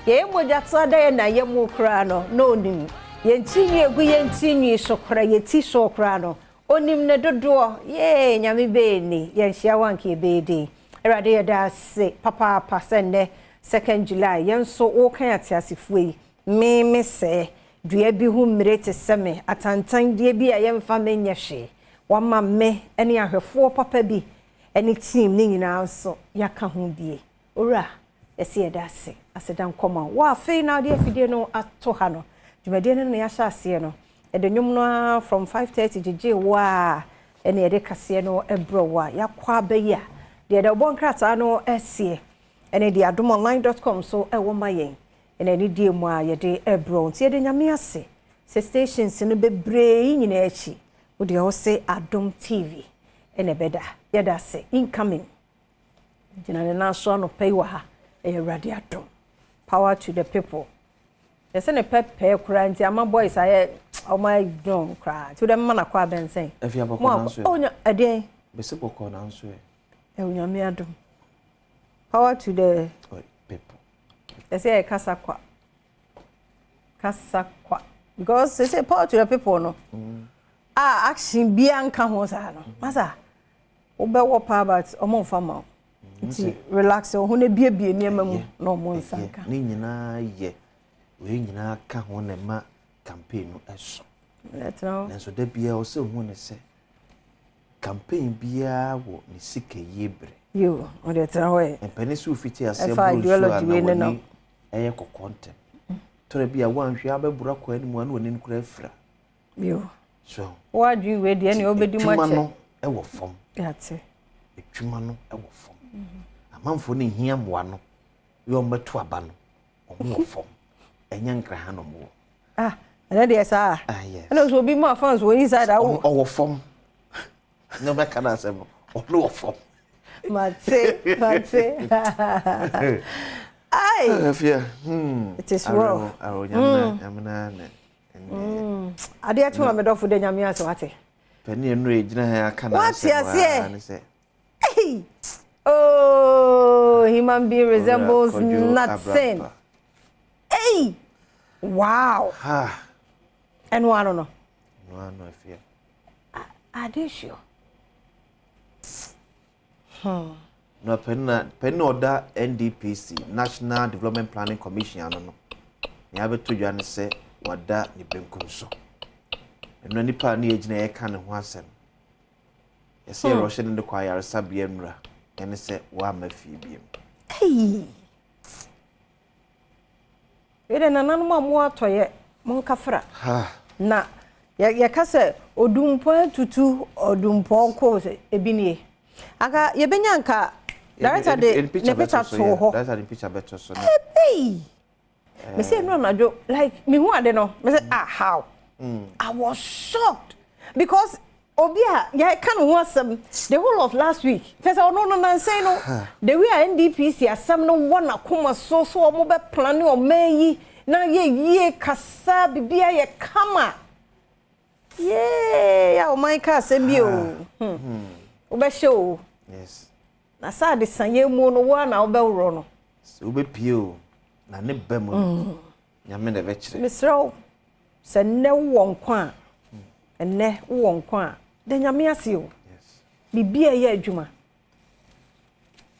Yɛyɛ mogya to ada yɛn na yɛn mu koraa no, na onim. Yɛn ti nwi egu yɛn ti nwi so koraa, yɛn ti so koraa no, onim ne dodoɔ. Yee, Nyame bɛyɛ ni, yɛnhyia wo anka yɛbɛyɛ den. Awurade, yɛda ase papaapa sɛ nnɛ 2nd July, yɛn nso woka ateasefoɔ yi, me me sɛ dua bi ho mmire te sɛ me, atantandeɛ bi a yɛmfa me nyɛ hwee. Wama me ne ahwɛfoɔ papa bi ne team ne nyinaa nso yɛaka ho bie. Owura, yɛsɛ yɛda ase, aseda nkɔma wo. Afei na wode afidie no ato ha no, dwumadie no na yɛahyɛ aseɛ no, yɛde nnwom no ara from 5:30 gyegye wo a, ɛne yɛde kaseɛ no brɛ wo a, yɛakɔ aba yi a, deɛ yɛde ɔbɔ nkrataa no asie, ɛne deɛ adomonline.com so ɛwɔ ma yɛn, ɛna ɛne die mu a yɛde brɛ wo. Nti yɛde Nyame ase sɛ stations no bebree yi nyinaa akyi, wo deɛ wo se Adom TV ɛna ɛbɛda. Yɛda ase, incoming. Gyina ne nan so anɔpa yi wɔ ha, ɛyɛ Awurade adom. Power to the people. Yɛsɛ ne pɛpɛɛ koraa nti ama boys ayɛ ɔmo ayɛ dɔn koraa. Nti wode mma nakɔ abɛnsɛn. Efi abɔkɔ nanso ɛ. Oh, nya ɛdeɛn? Bɛsɛ bɔkɔ nanso ɛ. Ɛwɔ Nyame adom. Power to the people. Yɛsɛ yɛ kasa kwa. Kasa kwa. Because they say power to the people no. Ah, action bia nka ho saa no. Masa, wobɛwɔ paa but ɔmo mfa ma wo. Nti relax wo ho na biebie nneɛma mu na ɔmo nsa nka. Ne nyinaa yɛ wei nyinaa ka ho na ɛma campaign no ɛso. Nanso da biara ɔsɛ hu ne sɛ campaign biara wɔ ne sika yie bere. Yo, ɔde tena hɔ yɛ. Mpanin sɛ ofiti aseɛ boro nsuo a na w'ani ɛyɛ kɔkɔɔ ntɛm. Tɔrɔ bi a wanhwɛ abɛboro akɔ anim a na w'ani no koraa afira. Yo. So wadwi wei deɛ ne wobɛdi mu akyɛ. Adwuma no ɛwɔ fam. Yate. Adwuma no ɛwɔ fam. Amanfoɔ no hia mmoa no, yɛ ɔmo bɛto aba no, ɔmo wɔ fam. Ɛnyɛ nkraha na ɔmo wɔ. Ah, ɛnɛ deɛ saa. Ah, yes. Ɛna nso obi mu a fans wɔ inside awo. Ɔwɔ fam. Ne ɔbɛka no asɛm no, ɔno wɔ fam. Mate, mate. Ai. Afia. It is well. Awo nyamina nyamina ne. Adeɛ kye ma medɔfo de Nyame ase wate. Pani enu egyina ha aka na Wate asɛm aseɛ. ne sɛ. Hey. Oh, human being resembles Kojo nothing. Abrampa. Hey. Wow. Ha. Ɛno ano no. No ano afia. Are they sure? Na pani na pani na ɔda NDPC, National Development Planning Commission ano no. Nea abɛto dwa ne sɛ wada ne benkum so. Ɛno nipa a ne yɛgyina yɛka ne ho asɛm. Yɛsɛ yɛrɔhyɛ ne de kɔ ayaresabea nnura ɛne sɛ wamma fie biem. Hey. Wei de nananom a mo atɔyɛ mo nkafra. Ha. Na yɛka sɛ odumpɔn atutu odumpɔn kɔ sɛ ebi nie. Aka yɛbɛnya nka director de ne picture to hɔ. Director de picture bɛto so. Hey. Me say no anadwo like me hu ade no. Me say, ah, how? I was shocked because obi a yɛka ne ho asɛm the whole of last week. Kyerɛ sɛ ɔno no nansɛn no, the way a NDPC asɛm no wɔ n'akoma so so ɔmo bɛ plan ɔman yi na yɛ yie kasa bibia yɛ kama. Yee, a ɔman ka asɛm bi o. Wobɛhyɛ o. Yes. Na saa de san yɛ mu no wo a na wobɛworɔ no. Sɛ wobɛpie o na ne ba mu no. Nyame na ɛbɛkyerɛ. Mesrɛ wo sɛ nnɛ wowɔ nkwa a, ɛnnɛ wowɔ nkwa a, da Nyame ase o. Yes. Biribi a ɛyɛ adwuma.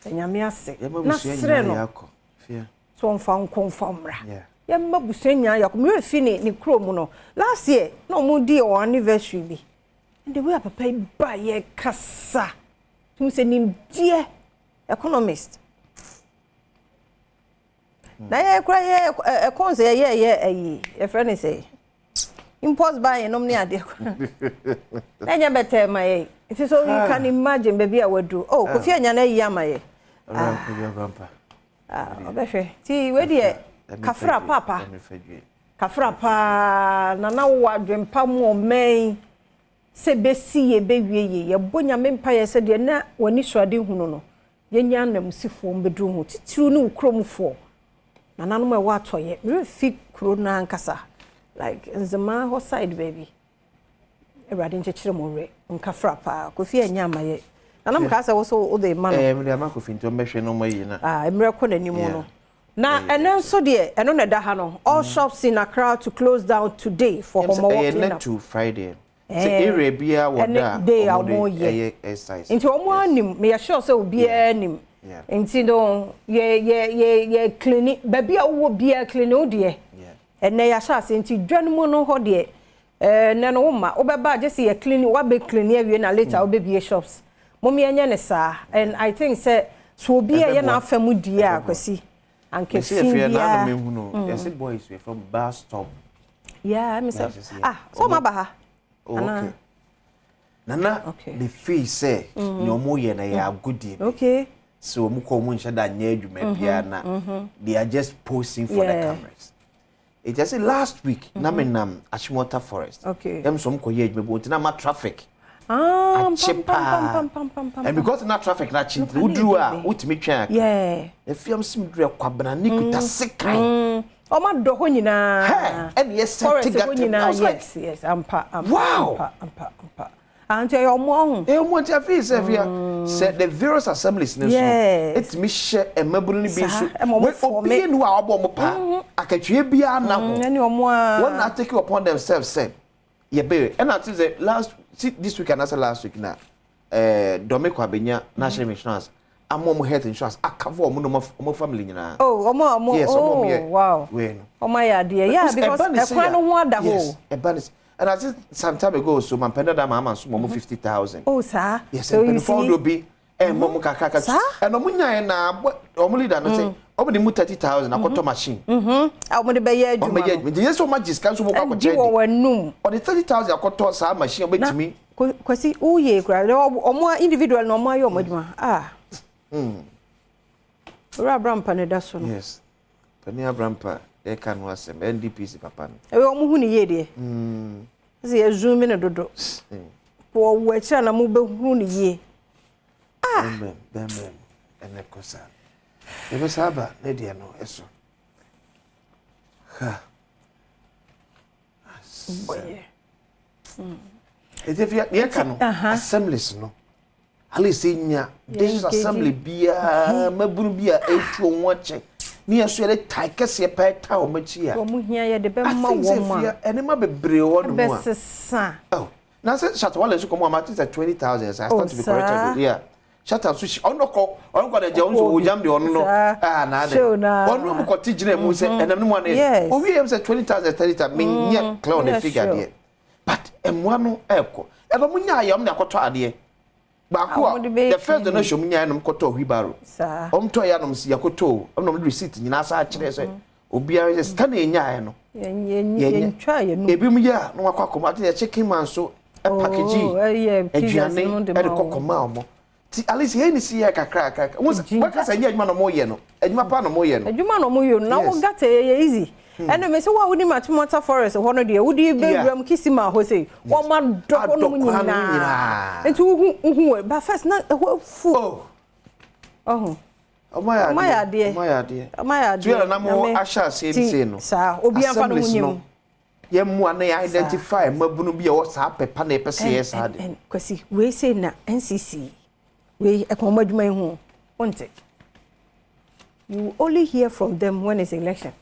Da Nyame ase. Yɛma Na busua serɛ nyinaa no yɛakɔ. Fia. sɛ ɔmfa nkɔ mfa mmra. Yeah. Yɛma busua nyinaa yɛakɔ. Mmerɛ fi ne kurom no. Last year na ɔmo di wɔn anniversary bi. And the way a papa yi ba yɛ kasa. Tum sɛ nimdeɛ economist. Na yɛ kura yɛ ɛkɔn sɛ yɛ yɛ ɛyi yɛfrɛ ne sɛ impulse buying nom ne adeɛ kora. Na ɛnyɛ bɛtɛ ma yɛ. Nti so you can imagine baabi a wadu. Oh, Kofi anya na ayi ama yɛ. Ɔwura Kojo Abrampa. Ah, ɔbɛhwɛ. Ti wei deɛ kafra papa. Kafra paa na na wowɔ adwempa mu ɔman sɛ bɛsi yɛ bɛwie yie. Yɛbɔ Nyame mpaeɛ sɛ deɛ na w'ani so ade hunu no, yɛnya anamsifoɔ mbɛduru ho. Titiriw ne wo kuromfoɔ. Nananom a ɛwɔ atɔyɛ. Meremfi kuro no ankasa. Like Nzema hɔ side baabi. Awurade nkyekyere mo werɛ. Nkafra paa. Kofi anya ama yɛ. Nanam kaa sɛ wo so wode ma no. Mede ama Kofi nti ɔmbɛhwɛ na ɔmo ayi na. Ah, mmerɛ kɔ n'anim no. Na ɛnɛ nso deɛ, ɛno na ɛda ha no, all shops in Accra to close down today for Homowo Ɛyɛ clean net up. To Friday sɛ area biara wɔ da Ɛne day a a wɔn wɔde yɛ. ɛyɛ exercise. Nti wɔn anim, meyɛ sure sɛ obiara anim. Nti no yɛ clean baabi a wowɔ biara, clean wo deɛ. Ɛnɛ yɛahyɛ ase, nti dwa no mu no hɔ deɛ, ɛnɛ no woma wobɛba agye sɛ yɛ clean, wabɛ clean awie na later wobɛbie shops. Mom yɛnyɛ ne saa, and I think sɛ so obi a yɛ Ɛbɛboa. N'afa mu die a Ɛbɛboa. Kwasi anka Mesi fi efie na biara na mehu no, yɛsɛ boys were from bus stop. Yeah, mi sɛ Yes. ah, so ɔmo aba ha. Oh, Anaa? okay. Nana, me feel sɛ nea ɔmo yɛ no yɛ agodie bi. Sɛ ɔmo kɔ, ɔmo nhyɛ da nyɛ adwuma biara na they are just posing for the cameras. It just say last week na me nam Achimota Forest. Ɛm sɛ ɔmo kɔ yɛ adwuma bi nti na ma traffic akye paa. Pam, pam, pam, pam. And because na traffic na akye nti Look, woduru a I need wotumi twɛn aka. Efiam sim duru, kwabena ne kuta sekan. Ɔmo adɔ hɔ nyinaa. Hɛ, ɛna yɛ sɛ Forest tiga hɔ tem. I nyinaa. was like, Yes, ampa, ampa. Wow. Ampa, ampa, ampa. Ah, nti ɛyɛ ɔmo ɔho. Ɔmo nti afi sɛ fia sɛ the various assemblies ne so etumi hyɛ mmabunu no bi nso. Ɛma ɔmo Wei, form. obi nu a ɔbɔ ɔmo pa akatua biara na ho. Ɛne ɔmo a. Wɔn na take it upon themselves sɛ yɛbɛyɛ. Ɛna ati sɛ last, see, this week anase last week na Dome Kwabenya National Insurance ama ɔmo health insurance akafa ɔmo na ɔmo family nyinaa. Oh, ɔmo a ɔmo Yes, ɔmo a ɔmo oh yɛ wei no. Ɔmo ayɛ adeɛ. Yeah, because ɛba ne se ɛkwan a- no ho ada hɔ. Yes, ɛba ne se, and I think some time ago so mampɛ dada ma ama so mo 50,000. Oh, saa. Yes. So you Mpanyinfoɔ see. do bi ɛmmɔ mu kakra. Saa? Ɛna ɔmo nyaeɛ na ɔmo leader no sɛ ɔmo de mu 30,000 akɔtɔ machine. A ɔmo de bɛyɛ Ɔmo adwuma yɛ no. nti yɛ sɛ ɔmo agye sika nso ɔmo kɔ Ɛdi akɔkyɛ wɔ di w'anum. ɔde 30,000 akɔtɔ saa machine, ɔbɛtumi. Kwasi, woyɛ kura ɔmo a individual na ɔmo ayɛ ɔmo adwuma. Ah. Owura Abrampa ne da so no. Yes, panin Abrampa ɛka no asɛm, NDPC papa no. Ɛwɛ ɔmo hu ne yie deɛ. Sɛ yɛ zoom ne dodo. Wɔ wɔ akyire na mo bɛhunu ne yie. Bɛmbɛm bɛmbɛm ɛnɛ kɔ saa yɛbɛsa aba ne deɛ no ɛso ha. Bɔyɛ. Ɛti fi yɛka no assemblies no, at least nya district assembly biara mabunu bi a ɛtu wɔn akyɛ ne yɛ so yɛde tae kɛseɛ pɛɛ ta wɔn akyi a Wɔn hia yɛde I bɛma think sɛ wɔn fia a. ɛnneɛma bebree wɔ no mu a Ɛbɛsesa. Oh, na sɛ Shatta Wale nso kɔ mu a, ma ti sɛ 20,000 I Oh, stand to be corrected. saa. Yeah, Shatta nso hyi ɔno kɔ, ɔno kɔ de gye ɔno nso wɔ jam de ɔno no. Ah, na ade Show na. ɔno mu kɔ ti gyina mu sɛ ɛnam ne mu ano Yes. owi yɛ sɛ 20,000, 30,000, me nyɛ clear on the figure sure. deɛ, but ɛmoa no ɛɛkɔ ɛnna ɔmo nya ayɛ ɔmo de akɔtɔ adeɛ baako Ah, a ɔmo de bɛyɛ the first cleaning. donation ɔmo nya yɛ nom kɔtɔ wheelbarrow. Ɔmo tɔ yɛ anom si yakɔtɔ o, ɔmo na ɔmo de receipt nyinaa sa akyerɛ sɛ obiara sɛ sika na enya yɛ no. Yɛn yɛn Yɛnyɛ. yɛntwa yɛn num. Ebi mu yɛ a na wakɔ akɔmɔ ati yɛ chicken man so ɛpackage Oh, ɛyɛ pizzas aduane no de ma ɛde kɔ wɔn. kɔma ɔmo ti at least yɛn ni si yɛ kakra kakra wɔn sɛ Ginger. wɔka sɛ ɛnyɛ adwuma na ɔmo yɛ no, adwuma pa na ɔmo yɛ no. Adwuma na ɔmo yɛ no na wo gata yɛ easy. Ɛna mɛ sɛ wo a wonim Achimota Forest hɔ no deɛ, wode bɛwura mu Kisima hɔ sei, wɔma dɔ hɔ nom Adɔ kwan no nyinaa. nyinaa. Nti wohu wɔ ba first na ɛhɔ afu. Oh. Ɔho. Ɔmo ayɛ Ɔmo ayɛ adeɛ. adeɛ. Ɔmo ayɛ adeɛ. Ɔmo ayɛ adeɛ. Tuya na mo Nyame. ahyɛ aseɛ bi Ti- sei no, saa obi amfa no ho assemblies nyɛ no mu. Yɛn mu a na yɛ identify mmabunu bi a ɛwɔ saa pɛpa na yɛpɛ sɛ yɛ saa de. Kwasi, wei sei na NCC wei ɛkɔn ɔmo adwuma yi ho wonte. You will only hear from them when it's election.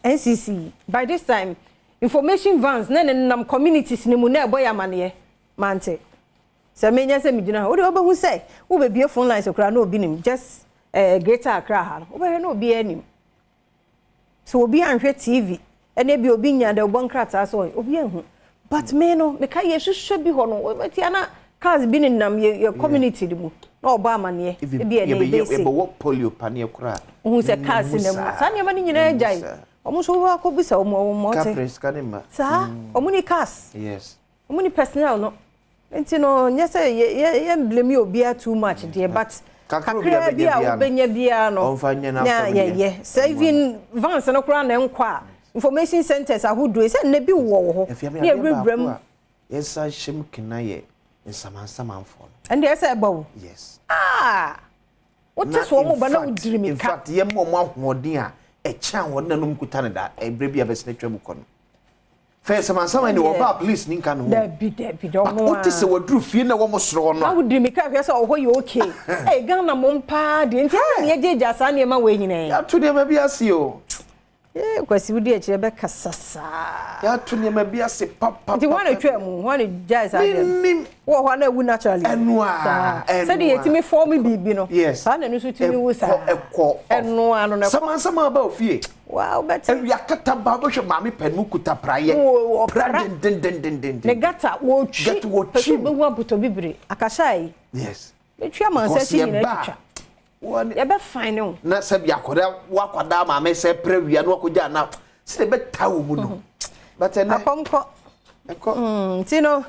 NCC by this time, information vans na nenam communities ne mu na ɛbɔ yɛ amaneɛ mante sɛ menya sɛ megyina hɔ wode wobɛhu sɛ wobɛbie phone lines koraa na obi nim just Greater Accra ha no, wobɛhwɛ na obi anim so obi anhwɛ TV ɛna bi obi nya de ɔbɔ nkrataa so obi anhu. But me no meka yɛ hwehwɛ bi hɔ no, wɔbɛti ana cars bi nenam yɛ community no mu na ɔbɔ amaneɛ ebi ɛna ebɛsi. Yɛbɛwɔ polio paneɛ koraa. Ohun sɛ cars nam mu saa nneɛma no nyinaa gyae, ɔmo nso wɔakɔ bisa ɔmo ɔte. Kapre sika ne ma. Saa ɔmo ni cars. Ɔmo ni personnel no, nti no nyɛ sɛ yɛ yɛ blame obiara too much deɛ, but Kakra kakra obiara bi a bɛnya biara no, wobɛnya biara no ɔmfa nyɛ na n'afam deɛ. yɛyɛ sɛ even vans no koraa na nkɔ a, information centers ahodoɔ sɛ nnɛ bi wɔ wɔ hɔ Afia mi ne adeɛ yɛwurawura baako mu. A yɛnsa hyɛ mu kena yɛ nsamansamanfoɔ no. Ɛnde ɛsɛ ɛba wo. Ah, wote so wɔn ba na wodiri In mi ka. fact, yɛn mu ɔmo ahoɔden a ɛkyɛn ahoɔden na nom kuta ne da ɛbrɛ bi a bɛsɛn atwa mu kɔ no. Fɛ sɛmansama ni wɔba police ni nka ne ho. Dabi dabi dɛ ɔmo a. Wote sɛ waduru fie na wɔn soro hɔ no. Na wodi mi ka hwɛ sɛ ɔhɔ yɛ okay. Ɛy Ghana mom paa deɛ nti ɛna ne yɛgyegya saa nneɛma wei nyinaa. Yɛato nneɛma bi ase o. Ee Kwasi wodi akyire bɛkasa saa. Yɛato nneɛma bi ase papa. Nti wɔn na twaa mu wɔn na gyae saa deɛ. Menim. Wɔ hɔ a na ewu naturally. Ɛno a ɛno a. Sɛdeɛ yɛtumi fɔm biribi no. Yes. Saa na ɛno nso tumi wu saa. Ɛkɔ ɛkɔ. Ɛno ano na ɛkɔ. Samansama aba ofie. Waa wobɛte. Awia kata ba wobɛhwɛ maame pɛ no kuta praeɛ. Wɔ Pra pra. dendendendenden. Ne gata wɔtwi. Gata wɔtwi. Pɛ sɛ wobɛhu abotɔ bibire. Akasa yi. Yes. Bɛtwi amansa akyi nyinaa twitwa. Wɔne. Yɛbɛ fine wo. Na sɛbi akwadaa wakwadaa maame sɛ prɛ wia na wakɔgya na sɛ ɛbɛta wɔ mu no. But ɛnɛ. Akɔnkɔ. Ɛkɔ. Nti no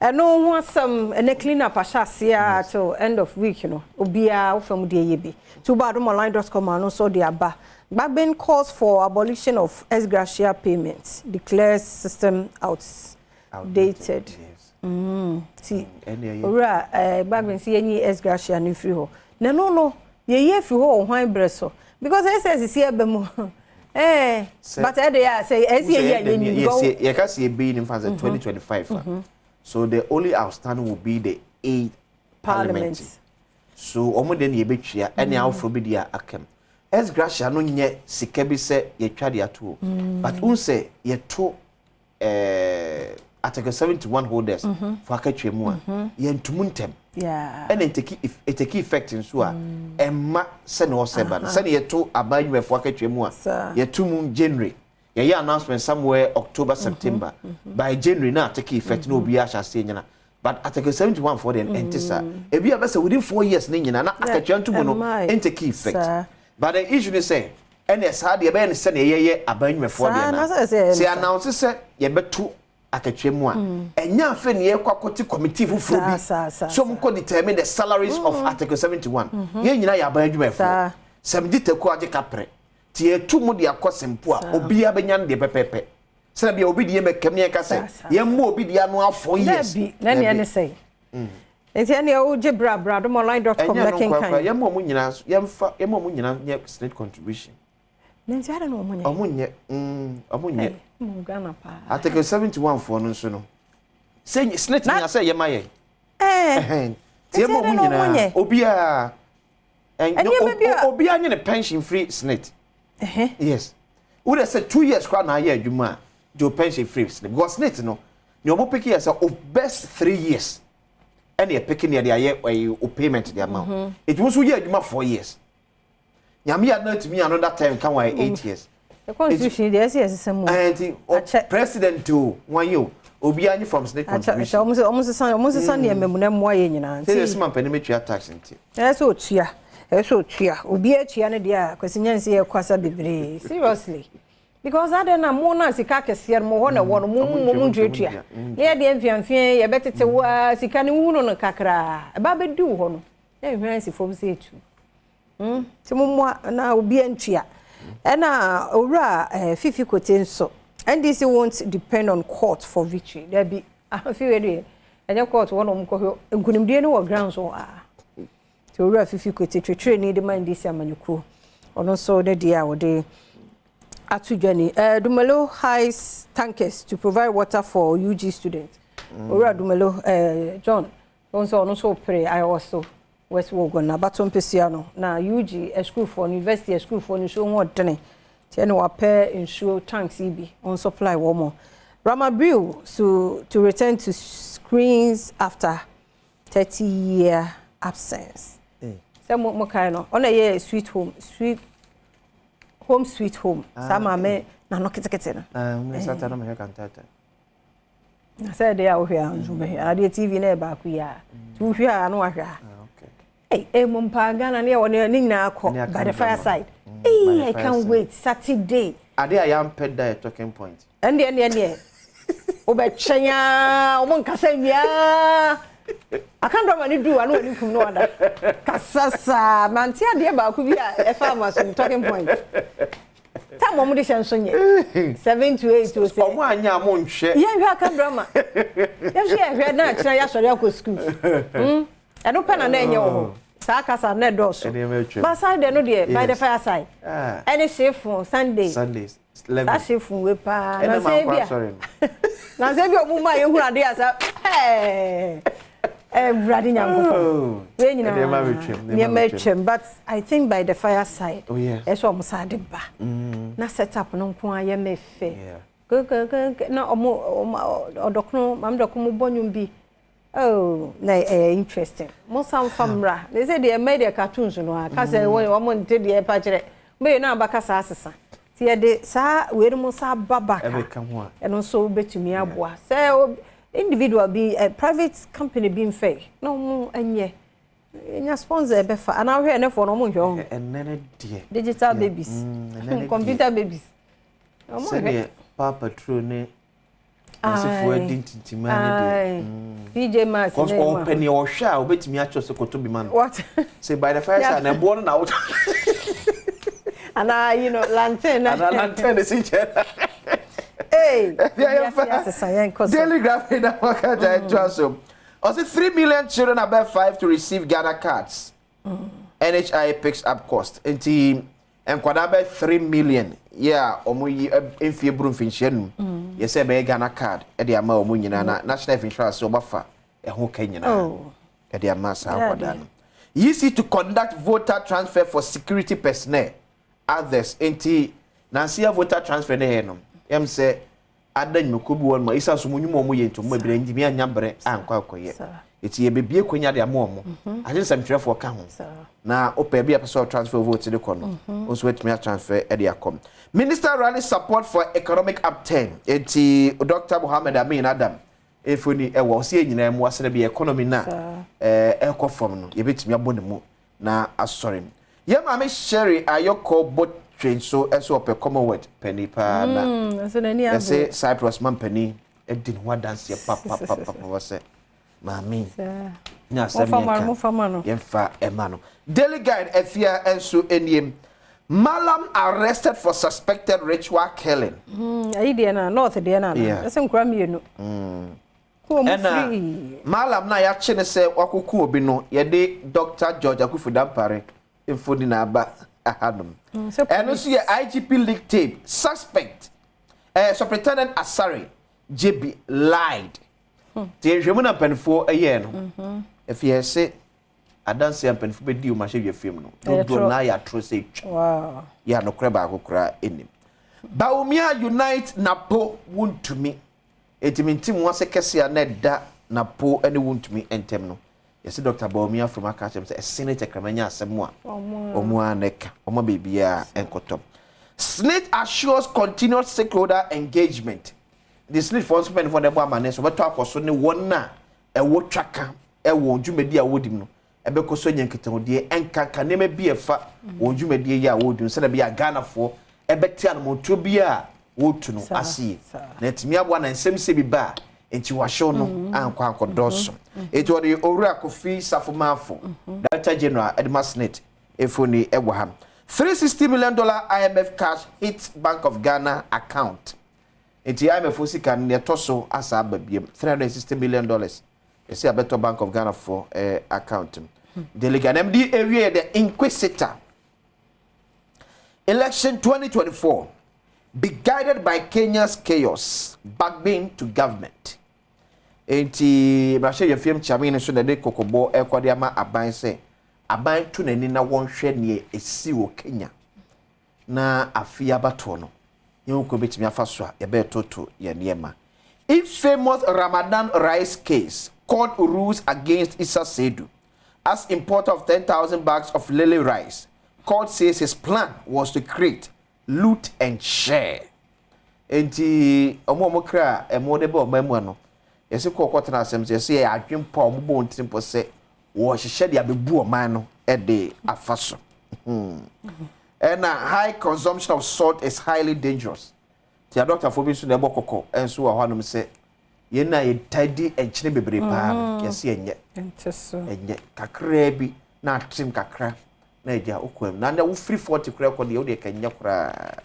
ɛno ho asɛm ɛnɛ clean up ahyɛ aseɛ a till end of week no obiara wo fam deɛ yɛ bi. Nti woba adomonline.com ano nso de aba. Bagbin calls for abolition of ex gratia payments, declares system outdated. Yes. Nti Ɛne ɛyɛ. owura Bagbin sɛ yɛnyi ex gratia no mfiri hɔ. Na ɛno no yɛyi afiri hɔ wɔ hwan berɛ so? Because ɛsɛ sisi aba mu. But ɛde yɛ a sɛ ɛsɛ yɛyi a yɛnyi because Yɛka sɛ yɛbɛyi no mfa sɛ 2025 a. So the only outstanding will be the eighth parliament. Parliament. So wɔn de ne yɛbɛtua ɛne awoforɔ bi deɛ aka mu. Ex gratia no nyɛ sika bi sɛ yɛtwa de ato o. But n sɛ yɛto Article 71 holders for akatua mu a yɛntum ntɛm. Ɛna ɛtake effect nso a ɛmma sɛne ɔsɛ ba no. Sɛne yɛto aban adwumayɛfoɔ akatua mu a yɛto mu January. Yɛyɛ announcement somewhere October, September. By January na take effect na obiara ahyɛ aseɛ nyina. But Article 71 for deɛ ɛnte saa. Ebi a bɛsɛ within 4 years ne nyina na akatua nto mu no ɛntake effect. But the issue ne sɛ ɛna saa deɛ ɛbɛyɛ ne sɛnea yɛyɛ aban adwumayɛfoɔ deɛ na sɛ announce sɛ yɛbɛto akatua mu a ɛnyɛ afei ne yɛkɔ akɔte committee foforɔ bi so ɔmo determine the salaries of Article 71. Yɛn nyinaa yɛ aban adwumayɛfoɔ. Sɛ megye taku agye kaprɛ nti yɛtu mu de akɔ sempo a obiara bɛnya no deɛ pɛpɛɛpɛ. Sɛnɛ bia obi deɛ mɛkɛm ne yɛka sɛ yɛmmɔ obi deɛ ano a 4 years. Dabi na nea ne sɛ. Nti ɛne wogye bra bra adomonline.com Ɛnyɛ na no nkwa kenkan. kora yɛmmɔ ɔmo nyinaa so yɛmfa yɛmmɔ ɔmo nyinaa nyɛ SSNIT contribution. Na nti ada na ɔmo nyɛ. Ɔmo nyɛ ɔmo nyɛ. Mo Ghana paa. Article 71 foɔ no nso no sɛ SSNIT nya sɛ yɛma yɛn. Nti yɛmmɔ ɔmo nyinaa obiara obiara nye ne pension free SSNIT. Yes. Wo de sɛ 2 years kora na ayɛ adwuma a gye o pension free SSNIT because SSNIT no nea ɔmo pick yɛ sɛ o best 3 years ɛna yɛ pick nea de ayɛ ɛyɛ o payment de ama wo. Eti wo nso yɛ adwuma 4 years. Nyame yɛ adena tumi another time ka wɔn 8 years. The constitution deɛ ɛsɛ yɛsesa mu. Nti o president o wɔn yi o obiara nye from SSNIT contribution. Akyɛ ɔmo sesa nneɛma mu na mmoa yɛ nyinaa. Sɛ yɛsɛ mampanin metua tax nti. Ɛsɛ otua. Ɛsɛ otua. Obiara tua ne deɛ a Kwasi Nyansi yɛ kwasa bebree. Seriously. Because adɛn na mo na sika kɛseɛ no mo hɔ na ɛwɔ no mo mo mo ntuatua. Ne yɛ deɛ mfiamfia yɛbɛtete wo a sika ne wohunu no kakraa. Ɛba bɛdi wo hɔ no. Na ehwɛ asi fam sɛ etu. Nti mo mmoa na obiara ntua. Ɛna owura Fifi Kote nso. NDC won't depend on court for victory. Dabi afi wei deɛ ɛnyɛ court wɔ na ɔmo kɔhwɛ nkunimdie no wɔ ground so a. Nti owura Fifi Kote twetwerɛ ni de ma NDC amanyɔkuo. Ɔno nso ne deɛ a wɔde ato dwa ni. Dumelo hires tankers to provide water for UG students. Owura Dumelo John ɔno nso ɔno nso pere ayɛwɔ so West Wuogon na abato mpesua no na UG sukuufoɔ no university sukuufoɔ no nsuo ho ɔdene. Nti ɛna wapɛ nsuo tanks yi bi ɔn supply wɔn mo. Rama Brew so to return to screens after 30-year absence. Sɛ mo kae no ɔna yɛ sweet home sweet home sweet home. Saa maame na no ketekete no. Mo sata na mo hwɛ kantata. Na sɛ de a wohwɛ a nso bɛhwɛ. Adeɛ TV na ɛbaako yi a. Nti wohwɛ a na wahwɛ a. Hey, mo mpa Ghana ne wɔ ne nyinaa kɔ by the fireside. Hey, I can't wait Saturday. Ade a yɛampɛ da yɛ talking point. Ɛndeɛ. Wobɛtwɛn a, ɔmo nkasa nwia. Aka drama ne du ano wɔ kum no wada. Kasa saa, mante adeɛ baako bi a ɛfa ama so talking point. Time ɔmo de hyɛ nso nyɛ. 7 to 8 o sɛ. Ɔmo anya mo nhwɛ. Yɛnhwɛ aka drama. Yɛnhwɛ yɛhwɛ na akyerɛ yɛasɔre akɔ school. Ɛno pɛ na na ɛnyɛ wɔ hɔ. Saa kasa na ɛdɔɔso. Ba Sunday no deɛ, by the fireside. Ɛne hyefo Sunday. Sundays. Saa hyefo we paa. Na sɛ ebi a. Na sɛ ebi a ɔmo ma yɛhunu adeɛ asa. Ɛɛ. Awurade Nyankopɔn. Wei nyinaa nneɛma atwam, but I think by the fireside. Oh yeah. Ɛsɛ ɔmo saa de ba. Na set up no nko ara yɛ me fɛ. Kekekeke na ɔmo ɔdɔkono maame dɔkono bɔ nnwom bi. Oh, na ɛyɛ interesting. Mo san fa mmra. Na sɛ deɛ mmaa deɛ cartoons no a kasa ɛwɔ wɔn nte deɛ ɛpa kyerɛ. Mbɛyɛ na abaka saa asesa. Ti yɛde saa wei no mo sa ba back a. Ɛno nso bɛtumi aboa. Sɛ individual bi, private company bi mfɛ na wɔn nyɛ. Nya sponsor ɛbɛfa. Anaa wohwɛ ɛnɛfoɔ no wɔn nhwɛ wɔn. Ɛnɛ ne deɛ. Digital babies. Computer babies. Sɛdeɛ Paw Patrol ne asefoɔ adi ntintima ne deɛ. PJ Masks ne mu. Ɔpɛ nea ɔhwɛ a obetumi akyerɛ sɛ kɔtɔ bi ma no. Sɛ by the fire side na ɛboɔ no na wotɔ. Anaa you know lantern na. Anaa lantern ne si nkyɛn. Ee. Daily Graphic na wɔka gya ɛtoa so. Ɔsɛ 3 million children above 5 to receive Ghana cards. NHIA picks up cost. Nti nkwadaa bɛ 3 million yɛ a wɔn yi mfie buru mfinhyia 5 yɛsɛ ɛbɛyɛ Ghana card ɛde ama wɔn nyinaa, na National Health Insurance wɔbafa ɛho ka nyinaa ɛde ama saa nkwadaa no. EC to conduct voter transfer for security personnel, others. Nti nansi yɛ voter transfer ne yɛ no yɛm sɛ ada nnwumakuo bi wɔ no ma isa so mu nnwuma wɔn yɛ nti wɔn bebree ntumi anya brɛ ankɔ akɔyɛ, eti yɛbɛbie konya de ama wɔn agye nsɛmtwerɛfoɔ ka ho na wopɛ bi a pɛ sɛ ɔtransfer vote de kɔ no nso watumi atransfer de akɔ. Minister rally support for economic upturn. Eti Dr Mohammed Amin Adam efoni ɛwɔ ɔsi yɛn nyinaa mu asɛnɛ bi economy na ɛkɔ fam no, yɛbɛtumi abɔ ne mu na asɔre. Yɛn maame Sherry Ayɔkɔ Botwe nso ɛso ɔpɛ Commonwealth panyin paa na yɛsɛ Cyprus man panyin ɛdi ne ho adanseɛ papapapa sɛ maame ní asɛm yɛn ka yɛmfa ɛma no. Daily Guide, Afia nso nie: Malam arrested for suspected ritual killing. Ayi deɛ na north deɛ na ɛsɛ nkura mmienu. Ɛna Malam na yɛakye ne sɛ wakoko obi no, yɛde Dr George Akufo Dampare mfoni na aba ahanom. Ɛno nso yɛ IGP leak tape suspect Superintendent Asare JB lied. Nti nhwɛmu na mpanimfoɔ ɛyɛɛ no efi ɛsɛ adanse a mpanimfoɔ bɛdi wɔn ahyɛ dwa fam no dodoɔ naa yɛ atoro sɛ etwa yɛ anokorɛ baako koraa anim. Bawumia unite Napo Wuntumi. Eti mi nti mu ase kɛse a na ɛda Napo ne Wuntumi ntɛm no, yɛsɛ Dr Bawumia from aka akyerɛ m sɛ ɛsene ne tɛkrɛma nyɛ asɛm a ɔmo a na ɛka ɔmo beebiara nkɔtɔ. SSNIT assures continued stakeholder engagement. The SSNIT foɔ nso mpanimfoɔ na ɛbɔ amaneɛ so wɔbɛtɔ akɔ so ne wɔn a ɛwɔ twaka ɛwɔ dwumadi a wɔdi mu no ɛbɛkɔ so anya nkitahodie, ɛnkanka nneɛma bi ɛfa wɔn dwumadie yi a wɔredi no, sɛdeɛ ɛbɛyɛ a Ghanafoɔ ɛbɛte anammɔntuo bi a wɔretu no ase yie na ɛtumi aboa na nsɛm sɛ bi ba a nti wahyɛw no ankɔ ankɔdɔɔso. Eti wɔde Owura Kofi Safo Director General ɛde ma SSNIT efoni ɛwɔ ha. $360 million IMF cash hits Bank of Ghana account. Nti IMF sika no deɛ ɛtɔ so asa aba biem, $360 million, yɛsɛ abɛtɔ Bank of Ghana for account mu. Delegate md ewie The Inquisitor: Election 2024 be guided by Kenya's chaos, Bagbin to government. Nti mmarahyɛ yɛfiem kyame no so na ɛde kɔkɔbɔ ɛkɔde ama aban sɛ aban to n'ani na wɔnhwɛ nea esi wɔ Kenya na afe abatoɔ no yɛn kɔ bɛtumi afa so a yɛbɛɛtoto yɛn nneɛma. Infamous Ramadan rice case: court rules against Issa Seidu as importer of 10,000 bags of Lily rice. Court says his plan was to create, loot and share. Nti ɔmo a ɔmo kra ɛmo de bɛ ɔmo mu ano, yɛsɛ kɔɔ kɔtena asɛm sɛ yɛsɛ yɛ adwempɔ a ɔmo bɔ wɔn tirim pɔ sɛ wɔhyehyɛ de abɛbu ɔman no ɛde afa so. Ɛna high consumption of salt is highly dangerous. Ti adɔktafoɔ bi nso na ɛbɔ kɔkɔ ɛnso wɔ hɔnom sɛ yɛn a yɛtaa di nkyene bebree paa no, yɛsɛ ɛnyɛ ɛnyɛ kakraa bi na atem kakra na agya okɔ mu na na wofiri 40 koraa kɔ deɛ wode ka nyɛ koraa.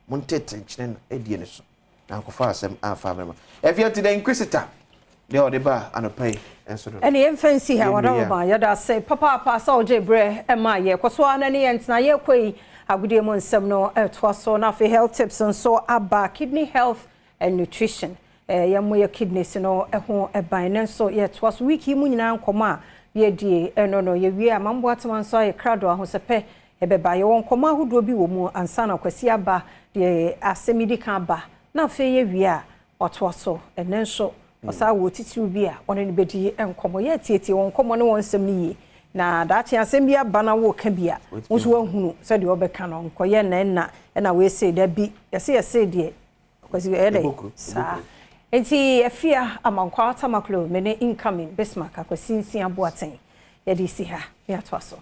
Montete nkyene no adie ne so na nkɔfa asɛm amfa amema. Ɛfie nti The Inquisitor. Deɛ ɔde ba anɔpa yi nso no. Ɛne yɛmfa nsi ha. Wɔdawoma, yɛda ase papaapa sɛ wogye berɛ ma yɛ kɔ so a na ne yɛntena yɛkɔ yi agodie mu nsɛm no ɛtoa so, na afei health tips nso aba, kidney health and nutrition. Yɛmmɔ yɛ kidneys no ho ban ne nso yɛtoa so week yi mu nyinaa. Nkɔmmɔ a yɛdie ɛno no yɛwie a, mamboa tema nso ayɛ krado ahosɛpɛ ɛbɛba. Yɛwɔ nkɔmmɔ ahodoɔ bi wɔ mu ansa na Kwasi aba deɛ asɛm yi di kan aba, na afei yɛwie a ɔtoa so. Ɛnɛ nso ɔsaa wɔ titiriw bi a ɔne no bɛdi nkɔmmɔ. Yɛtietie wɔn nkɔmmɔ ne wɔn nsɛm no yie, na daakye asɛm bi aba na wɔreka bi a, wo nso woahunu sɛdeɛ wɔbɛka no. Nkɔyɛ nna ɛnna ɛna wɔɛsei da bi yɛse yɛse deɛ Kwasi ɛyɛ dɛ saa. Nti Afia Amankwa Tamaklo, me ne incoming Bismarck Akwasi Nsia Boateng, yɛde si ha ne atoa so.